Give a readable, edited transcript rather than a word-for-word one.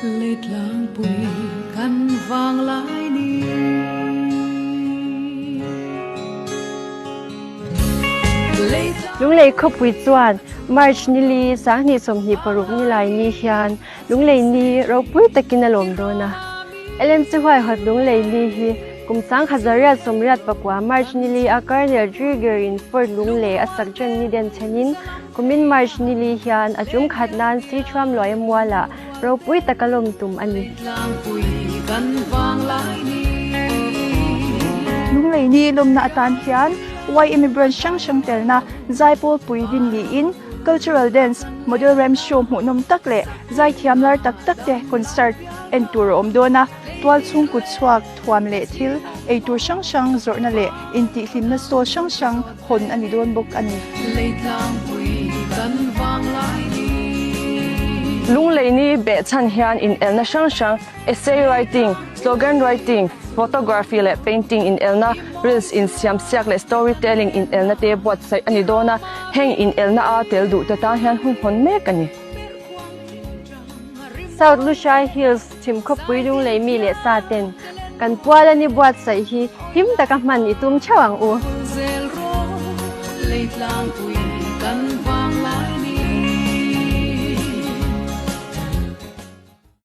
Leitlangpui kan vanglai ni. Lunglei khawpui chuan March nili 2026 nilai ni hian Lunglei ni ropui takin a lawm dawn a. LMC huaihawt Lunglei ni hi kum 1989 March nili a Colonel Drieger in Fort Lunglei a sak ṭan ni den chhenin kumin March nili hian a ṭum khat nan Sithuam Luaia mualah ropui taka lawm tum a ni. Lunglei ni lawmna atan hian YMA branch hrang hrang telna Zaipawl pui din niin Cultural dance, model rem show hmuhnawm tak leh zaithiam lar tak tak te concert en tur a awm dawn a, tual chhung kut chhuak thuam leh thil ei tur hrang hrang zawrhna leh intihhlimna stall hrang hrang hawn a ni dawn bawk a ni. Lungleini behchhan hian inelna hrang hrang essay writing, slogan writing, photography leh painting inelna, reels insiam siak leh storytelling inelna te buatsaih a ni dawn a, heng inelna a tel duh te tan hian hun hawn mek a ni. South Lushai Hills chhim khawpui lunglei mi leh sa ten kan pual a ni buatsaih hi him taka hman i tum theuh ang u.